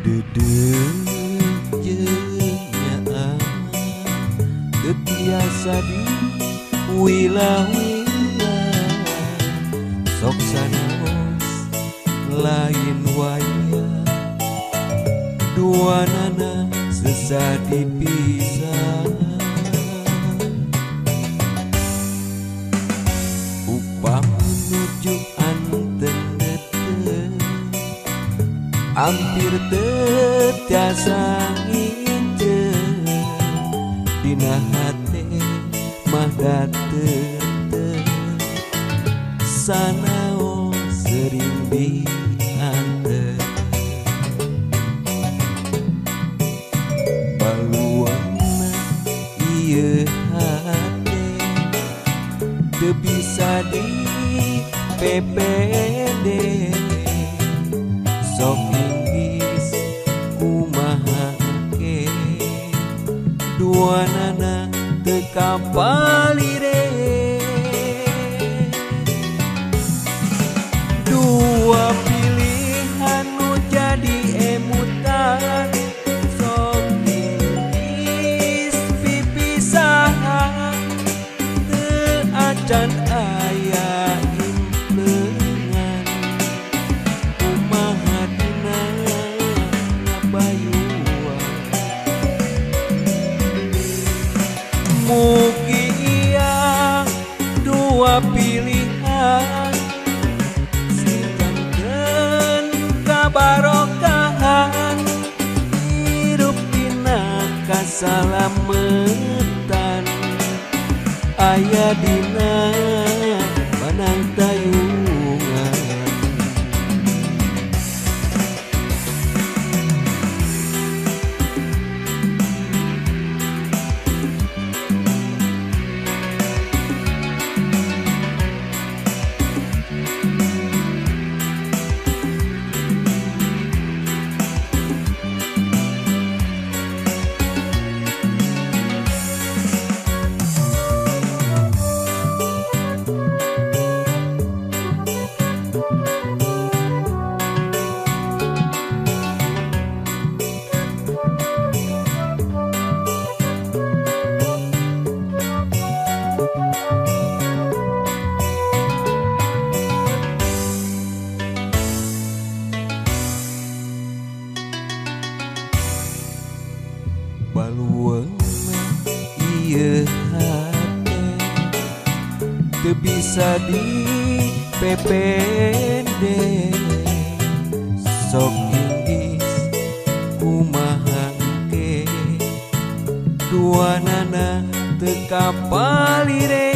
Deudeuh jeung nyaah teu tiasa diwilah-wilah, sok sanaos lain wayah duanana sesah dipisah. Upami nuju anteng deuteuh hampir teu tiasa nginceun, dina hate mah dateunteuh sanaos sering dianteur. Baluangna ieu hate teu bisa di PPD, sok inggis kumaha ke duanana teu kapalire. Dua pilihan nu jadi emutan, sok inggis pipisahan teu acan aya implengan, kumaha dina ngabayuan. Mugi ieu dua pilihan singkankeun kabarokahan, hirup dina kasalametan aya dina panang tayungan. Baluangna ieu hate teu bisa di PPD, sok inggis kumaha engke duanana teu kapalire.